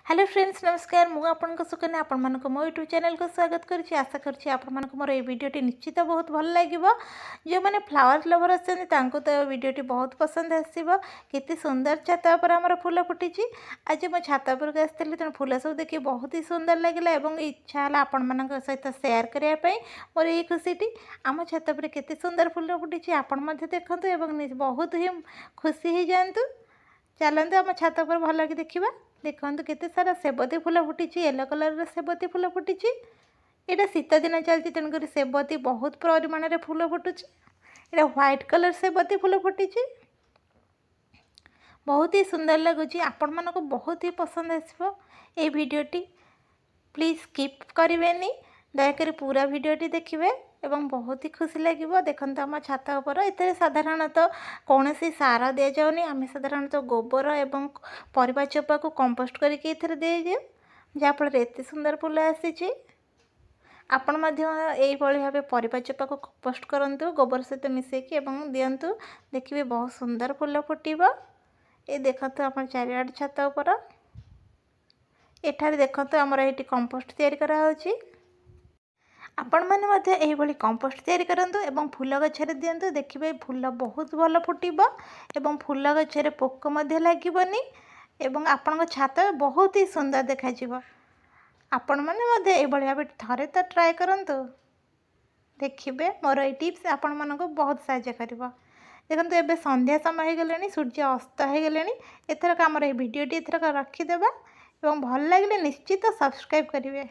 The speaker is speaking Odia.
ହ୍ୟାଲୋ ଫ୍ରେଣ୍ଡସ୍, ନମସ୍କାର। ମୁଁ ଆପଣଙ୍କ ସୁକନ୍ୟା, ଆପଣମାନଙ୍କୁ ମୋ ୟୁଟ୍ୟୁବ୍ ଚ୍ୟାନେଲକୁ ସ୍ୱାଗତ କରୁଛି। ଆଶା କରୁଛି ଆପଣମାନଙ୍କୁ ମୋର ଏଇ ଭିଡ଼ିଓଟି ନିଶ୍ଚିତ ବହୁତ ଭଲ ଲାଗିବ। ଯେଉଁମାନେ ଫ୍ଲାୱାର ଲଭର୍ ଅଛନ୍ତି, ତାଙ୍କୁ ତ ଏ ଭିଡ଼ିଓଟି ବହୁତ ପସନ୍ଦ ଆସିବ। କେତେ ସୁନ୍ଦର ଛାତ ଉପରେ ଆମର ଫୁଲ ଫୁଟିଛି। ଆଜି ମୁଁ ଛାତ ଉପରକୁ ଆସିଥିଲି, ତେଣୁ ଫୁଲ ସବୁ ଦେଖି ବହୁତ ହି ସୁନ୍ଦର ଲାଗିଲା ଏବଂ ଇଚ୍ଛା ହେଲା ଆପଣମାନଙ୍କ ସହିତ ସେୟାର କରିବା ପାଇଁ ମୋର ଏଇ ଖୁସିଟି। ଆମ ଛାତ ଉପରେ କେତେ ସୁନ୍ଦର ଫୁଲ ଫୁଟିଛି, ଆପଣ ମଧ୍ୟ ଦେଖନ୍ତୁ ଏବଂ ବହୁତ ହିଁ ଖୁସି ହେଇଯାଆନ୍ତୁ। ଚାଲନ୍ତୁ, ଆମ ଛାତ ଉପରେ ଭଲକି ଦେଖିବା। ଦେଖନ୍ତୁ, କେତେ ସାରା ସେବତୀ ଫୁଲ ଫୁଟିଛି। ୟେଲୋ କଲର୍ର ସେବତୀ ଫୁଲ ଫୁଟିଛି। ଏଇଟା ଶୀତ ଦିନ ଚାଲିଛି, ତେଣୁକରି ସେବତୀ ବହୁତ ପରିମାଣରେ ଫୁଲ ଫୁଟୁଛି। ଏଇଟା ହ୍ୱାଇଟ୍ କଲର୍ ସେବତୀ ଫୁଲ ଫୁଟିଛି। ବହୁତ ହି ସୁନ୍ଦର ଲାଗୁଛି। ଆପଣମାନଙ୍କୁ ବହୁତ ହି ପସନ୍ଦ ଆସିବ ଏଇ ଭିଡ଼ିଓଟି। ପ୍ଲିଜ୍ ସ୍କିପ୍ କରିବେନି, ଦୟାକରି ପୁରା ଭିଡ଼ିଓଟି ଦେଖିବେ ଏବଂ ବହୁତ ହି ଖୁସି ଲାଗିବ। ଦେଖନ୍ତୁ, ଆମ ଛାତ ଉପର। ଏଥିରେ ସାଧାରଣତଃ କୌଣସି ସାର ଦିଆଯାଉନି। ଆମେ ସାଧାରଣତଃ ଗୋବର ଏବଂ ପରିବା ଚୋପାକୁ କମ୍ପୋଷ୍ଟ କରିକି ଏଥିରେ ଦେଇଦିଉ, ଯାହାଫଳରେ ଏତେ ସୁନ୍ଦର ଫୁଲ ଆସିଛି। ଆପଣ ମଧ୍ୟ ଏଇଭଳି ଭାବେ ପରିବା ଚୋପାକୁ କମ୍ପୋଷ୍ଟ କରନ୍ତୁ ଗୋବର ସହିତ ମିଶାଇକି ଏବଂ ଦିଅନ୍ତୁ। ଦେଖିବେ, ବହୁତ ସୁନ୍ଦର ଫୁଲ ଫୁଟିବ। ଏ ଦେଖନ୍ତୁ, ଆପଣ ଚାରିଆଡ଼େ ଛାତ ଉପର। ଏଠାରେ ଦେଖନ୍ତୁ, ଆମର ଏଇଠି କମ୍ପୋଷ୍ଟ ତିଆରି କରାହେଉଛି। ଆପଣମାନେ ମଧ୍ୟ ଏହିଭଳି କମ୍ପୋଷ୍ଟ ତିଆରି କରନ୍ତୁ ଏବଂ ଫୁଲ ଗଛରେ ଦିଅନ୍ତୁ। ଦେଖିବେ, ଫୁଲ ବହୁତ ଭଲ ଫୁଟିବ ଏବଂ ଫୁଲ ଗଛରେ ପୋକ ମଧ୍ୟ ଲାଗିବନି ଏବଂ ଆପଣଙ୍କ ଛାତ ବହୁତ ହି ସୁନ୍ଦର ଦେଖାଯିବ। ଆପଣମାନେ ମଧ୍ୟ ଏଇଭଳି ଭାବେ ଥରେ ତ ଟ୍ରାଏ କରନ୍ତୁ। ଦେଖିବେ, ମୋର ଏଇ ଟିପ୍ସ ଆପଣମାନଙ୍କୁ ବହୁତ ସାହାଯ୍ୟ କରିବ। ଦେଖନ୍ତୁ, ଏବେ ସନ୍ଧ୍ୟା ସମୟ ହେଇଗଲାଣି, ସୂର୍ଯ୍ୟ ଅସ୍ତ ହେଇଗଲେଣି। ଏଥରକ ଆମର ଏଇ ଭିଡ଼ିଓଟି ଏଥରକ ରଖିଦେବା ଏବଂ ଭଲ ଲାଗିଲେ ନିଶ୍ଚିତ ସବସ୍କ୍ରାଇବ୍ କରିବେ।